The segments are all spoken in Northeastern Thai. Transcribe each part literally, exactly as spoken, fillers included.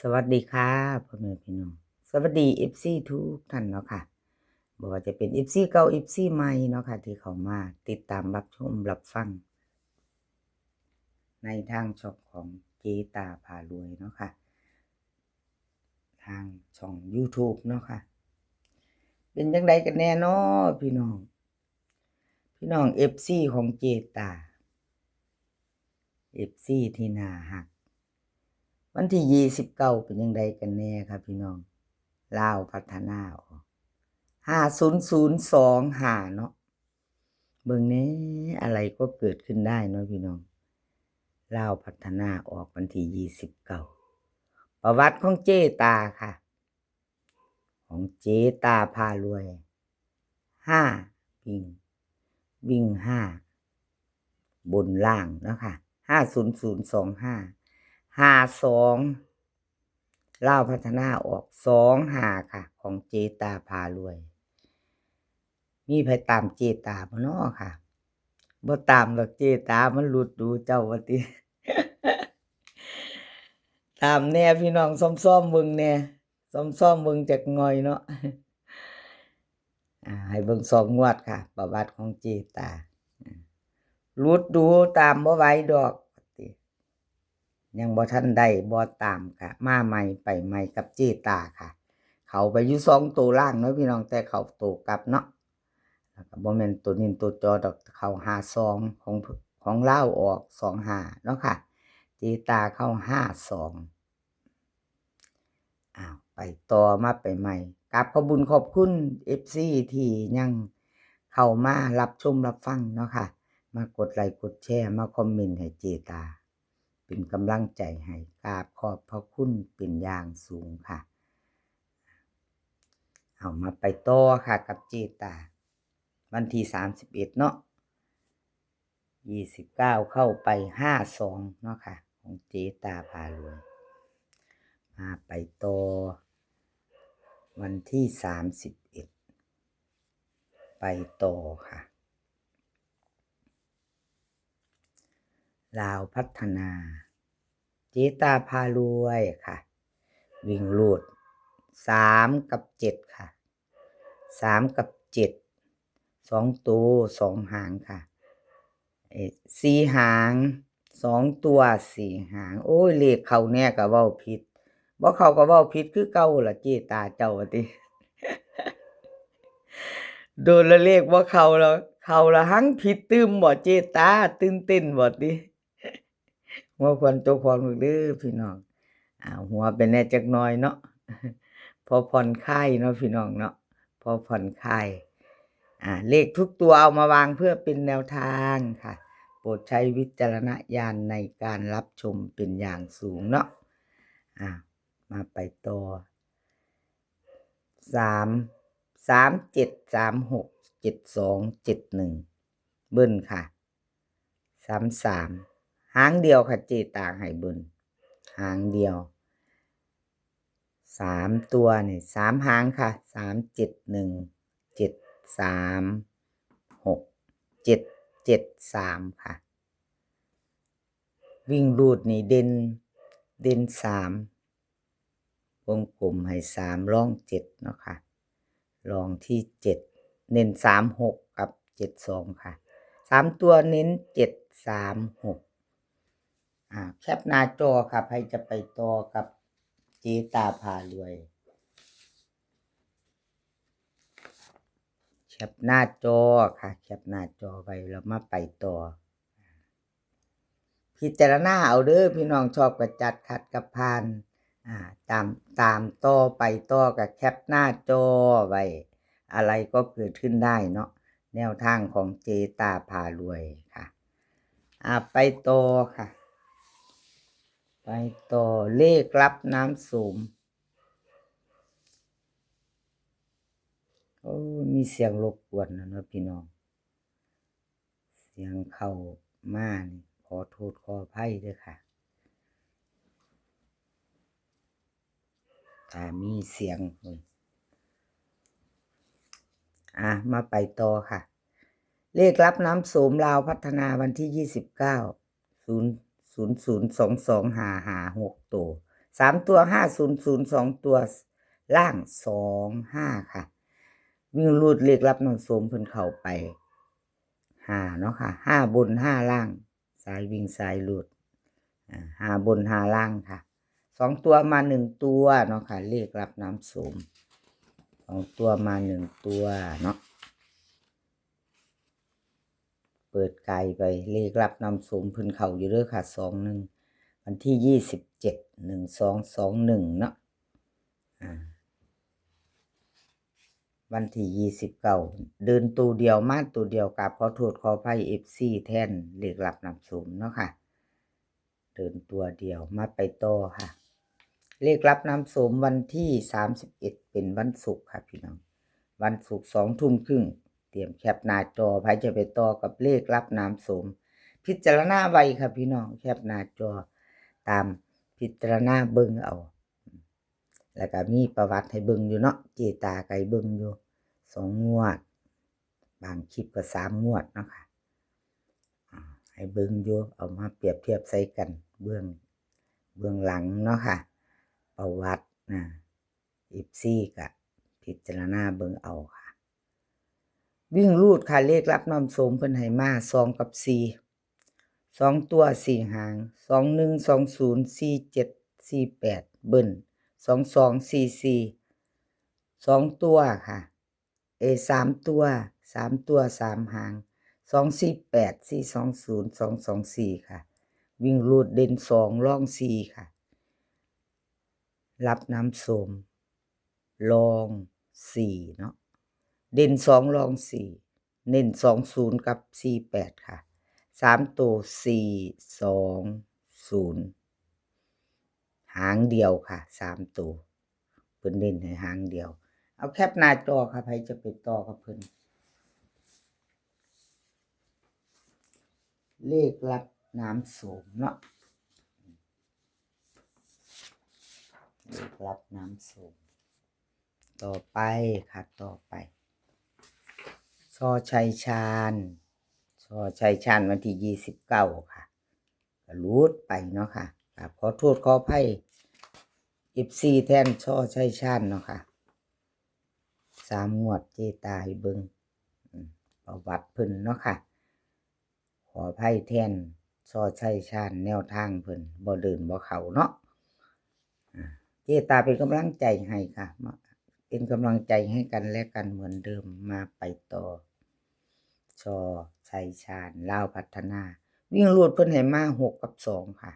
สวัสดีค่ะ พ่อแม่พี่น้อง สวัสดี เอฟซี ทุกท่านเนาะค่ะ บ่ว่าจะเป็น เอฟซี เก่า เอฟซี ใหม่เนาะค่ะ ที่เข้ามาติดตามรับชมรับฟัง ในทางช่องของเจตาพารวยเนาะค่ะ ทางช่อง YouTube เนาะค่ะ เป็นจังใดกันแน่เนาะพี่น้อง พี่น้อง เอฟซี ของเจตา เอฟซี ที่น่าฮัก วันที่ ยี่สิบเก้า เป็นจังใดกันแน่ครับพี่น้อง ลาวพัฒนาออก ห้าศูนย์ศูนย์สองห้า เนาะ เบิ่งแน่ อะไรก็เกิดขึ้นได้เนาะพี่น้อง ลาวพัฒนาออกวันที่ ยี่สิบเก้า ประวัติของเจตาค่ะ ของเจตาพารวย ห้า วิ่ง วิ่ง ห้า บนล่างเนาะค่ะ ห้าศูนย์ศูนย์สองห้า ห้าสอง ลาวพัฒนาออก สองห้า ค่ะ ของเจตาพารวย มีไผตามเจตาบ่น้อค่ะ บ่ตามดอกเจตา มันหลุดดูเจ้าว่าติ ตามแน่พี่น้อง ซ่อมๆเบิ่งแน่ ซ่อมๆเบิ่งจักหน่อยเนาะ อ่า ให้เบิ่งสองงวดค่ะ ประวัติของเจตา อ่า หลุดดู ตามบ่ไหวดอก ยังบ่ทันได้ บ่ตามค่ะ มาใหม่ไปใหม่กับเจตาค่ะ เข้าไปอยู่สองตัวล่างเนาะพี่น้อง แต่เข้าตัวกลับเนาะ แล้วก็บ่แม่นตัวนินตัวจอดอก เข้า ห้าสอง ของ ของลาวออก สองห้า เนาะค่ะ เจตาเข้า ห้าสอง อ้าว ไปต่อ มาไปใหม่ กราบขอบบุญขอบคุณ เอฟซี ที่ยังเข้ามารับชมรับฟังเนาะค่ะ มากดไลค์กดแชร์ มาคอมเมนต์ให้เจตา เป็นกำลังใจให้ กราบขอบพระคุณเป็นอย่างสูงค่ะ เอามาไปต่อค่ะกับเจตา วันที่ สามสิบเอ็ด เนาะ ยี่สิบเก้า เข้าไป ห้าสอง เนาะค่ะ ของเจตาพารวย มาไปต่อ วันที่ สามสิบเอ็ด ไปต่อค่ะ ลาวพัฒนา เจตาพารวยค่ะ วิ่งรูด สาม กับ เจ็ด ค่ะ สาม กับ เจ็ด สองตัว สองหางค่ะ เอ่อ สี่หาง สองตัว สี่หาง โอ้ย เลขเข้าแน่ก็เว้าผิด บ่เข้าก็เว้าผิดคือเก่าล่ะ เจตาเจ้าว่าติ โดนละเลขบ่เข้าแล้ว เข้าละหังผิดตื่มบ่เจตา ตื่นเต้นบ่ติ หัวขวัญตัวพร้อมลูกเด้อพี่น้อง อ่า หัวไปแน่จักหน่อยเนาะ พอผ่อนคลายเนาะพี่น้องเนาะ พอผ่อนคลาย อ่า เลขทุกตัวเอามาวางเพื่อเป็นแนวทางค่ะ โปรดใช้วิจารณญาณในการรับชมเป็นอย่างสูงเนาะ อ่า มาไปต่อ สาม สามเจ็ด สามหก เจ็ดสอง เจ็ดหนึ่ง เบิ้ลค่ะ สามสาม หางเดียวค่ะ เจตาให้เบิ้ล หางเดียว สามตัวนี่ สามหางค่ะ สามเจ็ดหนึ่ง เจ็ดสามหก เจ็ดเจ็ดสาม ค่ะ วิ่งรูดนี่เด่น เด่น สาม วงกลมให้ สาม รอง เจ็ด เนาะค่ะ รองที่ เจ็ด เน้น สามหก กับ เจ็ดสอง ค่ะ สามตัวเน้น เจ็ดสามหก อ่า แคปหน้าจอค่ะ ใครจะไปต่อกับเจตาพารวย แคปหน้าจอค่ะ แคปหน้าจอไว้แล้วมาไปต่อ พิจารณาเอาเด้อพี่น้อง ชอบก็จัด ขัดก็ผ่าน อ่า ตาม ตามต่อ ไปต่อก็แคปหน้าจอไว้ อะไรก็เกิดขึ้นได้เนาะ แนวทางของเจตาพารวยค่ะ อ่า ไปต่อค่ะ ไปต่อเลขลับน้ำโสม โอ้ มีเสียงรบกวนนะเนาะพี่น้อง เสียงเข้ามานี่ ขอโทษขออภัยเด้อค่ะ ถ้ามีเสียง อ่ะ มาไปต่อค่ะ เลขลับน้ำโสมลาวพัฒนาวันที่ ยี่สิบเก้า ศูนย์ ศูนย์ ศูนย์ สอง สอง ห้า ห้า หก ตัว สามตัวห้าศูนย์ศูนย์ สองตัวล่างสองห้าค่ะ วิ่งรูดเลขลับน้องโสมเพิ่นเข้าไปห้าเนาะค่ะ ห้าบนห้าล่าง สายวิ่งสายรูด อ่า ห้าบนห้าล่างค่ะ สองตัวมาหนึ่งตัวเนาะค่ะ เลขลับน้องโสม สองตัวมาหนึ่งตัวเนาะ เปิดไกลไป เลขลับน้องโสมเพิ่นเข้าอยู่เด้อค่ะ สองหนึ่ง วันที่ยี่สิบเจ็ด หนึ่งสอง สองหนึ่ง เนาะ อ่า วันที่ยี่สิบเก้า เดินตัวเดียวมาตัวเดียว กราบขอโทษขออภัย เอฟซี แทนเลขลับน้องโสมเนาะค่ะ เดินตัวเดียวมาไปต่อค่ะ เลขลับน้องโสมวันที่สามสิบเอ็ด เป็นวันศุกร์ค่ะพี่น้อง วันศุกร์สองทุ่มครึ่ง เตรียมแคปหน้าจอ ไผจะไปต่อกับเลขลับน้องโสม พิจารณาไว้ค่ะพี่น้อง แคปหน้าจอตามพิจารณาเบิ่งเอา แล้วก็มีประวัติให้เบิ่งอยู่เนาะ เจตาไก่เบิ่งอยู่สองงวด บางคลิปก็สามงวดเนาะค่ะ อ่า ให้เบิ่งอยู่ เอามาเปรียบเทียบใส่กัน เบื้อง เบื้องหลังเนาะค่ะ ประวัตินะ เอฟซี ก็พิจารณาเบิ่งเอาค่ะ วิ่งรูดค่ะ เลขลับน้องโสมเพิ่นให้มาสองกับสี่ สองตัวสี่หาง สองหนึ่ง สองศูนย์ สี่เจ็ด สี่แปด เบิ้ล สองสอง สี่สี่ สองตัวค่ะ เอ สามตัว สามตัวสามหาง สองสี่แปด สี่สองศูนย์ สองสองสี่ ค่ะ วิ่งรูดเด่นสองรองสี่ค่ะ ลับน้องโสม รองสี่เนาะ เด่นสองรองสี่ เน้นสองศูนย์กับสี่แปดค่ะ สามตัวสี่สองศูนย์ หางเดียวค่ะ สามตัว เพิ่นเน้นให้หางเดียว เอาแคปหน้าจอค่ะ ไผจะไปต่อกับเพิ่น เลขลับน้องโสมเนาะ เลขลับน้องโสม ต่อไปค่ะ ต่อไป ชอชัยชาญ ชอชัยชาญวันที่ยี่สิบเก้าค่ะ ก็หลุดไปเนาะค่ะ กราบขอโทษขออภัย เอฟซี แทนชอชัยชาญเนาะค่ะ สามงวดเจตาให้เบิ่ง อืม ประวัติเพิ่นเนาะค่ะ ขออภัยแทนชอชัยชาญ แนวทางเพิ่นบ่เดินบ่เข้าเนาะ อ่า เจตาเป็นกำลังใจให้ค่ะ มา เป็นกำลังใจให้กันและกันเหมือนเดิม มาไปต่อ ชอชัยชาญ ลาวพัฒนา วิ่งรูดเพิ่นให้มาหกกับสองค่ะ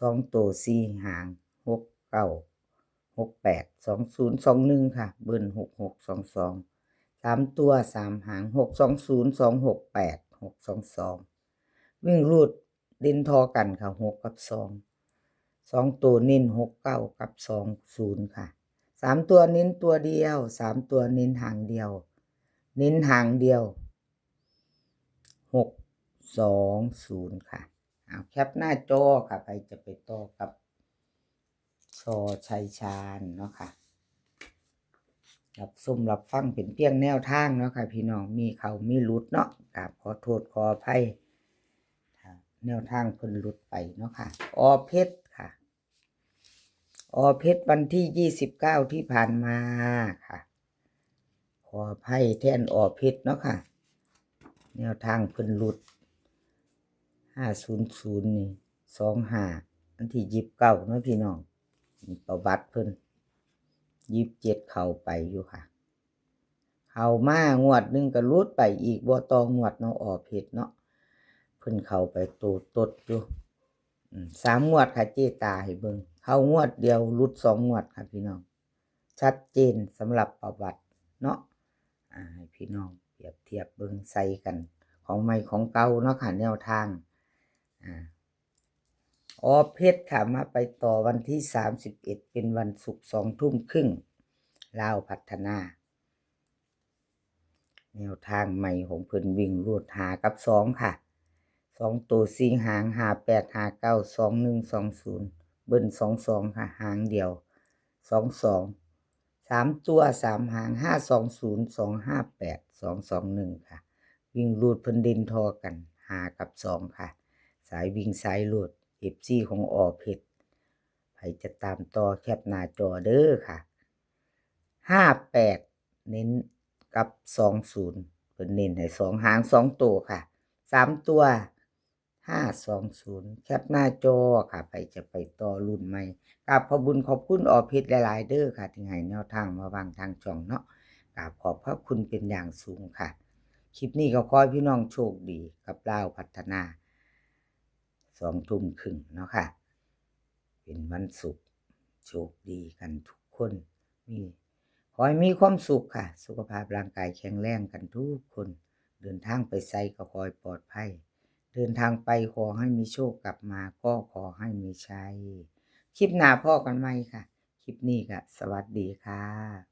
สองตัวสี่หาง หกเก้า หกแปด สองศูนย์ สองหนึ่ง ค่ะ เบิ้ล หกหก สองสอง สามตัวสามหาง หกสองศูนย์ สองหกแปด หกสองสอง วิ่งรูดเด่นทอกันค่ะ หกกับสอง สองตัวเน้น หกเก้า กับ สองศูนย์ ค่ะ สามตัวเน้นตัวเดียว สามตัวเน้นหางเดียว เน้นหางเดียว หกสองศูนย์ ค่ะ เอาแคปหน้าจอค่ะ ไผจะไปต่อกับชอชัยชาญเนาะค่ะ รับชมรับฟังเป็นเพียงแนวทางเนาะค่ะ พี่น้อง มีเข้ามีหลุดเนาะ กราบขอโทษขออภัย แนวทางเพิ่นหลุดไปเนาะค่ะ อ.เพชรค่ะ อ.เพชรวันที่ยี่สิบเก้าที่ผ่านมาค่ะ ขออภัยแทน อ.เพชรเนาะค่ะ แนวทางเพิ่นหลุด ห้าศูนย์ศูนย์ นี่ สองห้า วันที่ยี่สิบเก้าเนาะพี่น้อง นี่ประวัติเพิ่น ยี่สิบเจ็ด เข้าไปอยู่ค่ะ เข้ามางวดหนึ่งก็หลุดไปอีก บ่ต่องวดเนาะ อ.เพชรเนาะ เพิ่นเข้าไปโตตดอยู่ อืม สามงวดค่ะ เจตาให้เบิ่ง เข้างวดเดียว หลุดสองงวดค่ะพี่น้อง ชัดเจนสำหรับประวัติเนาะ อ่า ให้พี่น้องเปรียบเทียบเบิ่งใส่กัน ของใหม่ของเก่าเนาะค่ะ แนวทาง อ่า อ.เพชรค่ะ มาไปต่อวันที่สามสิบเอ็ด เป็นวันศุกร์ สองทุ่มครึ่ง ลาวพัฒนา แนวทางใหม่ของเพิ่นวิ่งรูดห้ากับสองค่ะ สองตัวสี่หาง ห้าแปด ห้าเก้า สองหนึ่ง สองศูนย์ เบิ้ล สองสอง ค่ะ หางเดียว สองสอง สามตัวสามหาง ห้าสองศูนย์ สองห้าแปด สองสองหนึ่ง ค่ะ วิ่งรูดเพิ่นเด่นทอกัน ห้ากับสอง ค่ะ สายวิ่งสายรูด เอฟซี ของ อ.เพชร ไผ จะตามต่อแคปหน้าจอเด้อค่ะ ห้าแปด เน้นกับ สองศูนย์ เพิ่นเน้นให้สองหางสองตัวค่ะ สามตัว ห้าสองศูนย์ แคปหน้าจอค่ะ ไปจะไปต่อรุ่นใหม่ กราบขอบบุญขอบคุณออเพชรหลายๆเด้อค่ะ ที่ให้แนวทางมาวางทางช่องเนาะ กราบขอบพระคุณเป็นอย่างสูงค่ะ คลิปนี้ก็ขอให้พี่น้องโชคดีกับลาวพัฒนา สองทุ่มครึ่งเนาะค่ะ เป็นวันศุกร์ โชคดีกันทุกคน มี ขอให้มีความสุขค่ะ สุขภาพร่างกายแข็งแรงกันทุกคน เดินทางไปไสก็ขอให้ปลอดภัย เดินทางไปขอให้มีโชค กลับมาก็ขอให้มีชัย คลิปหน้าพ้อกันใหม่ค่ะ คลิปนี้ก็สวัสดีค่ะ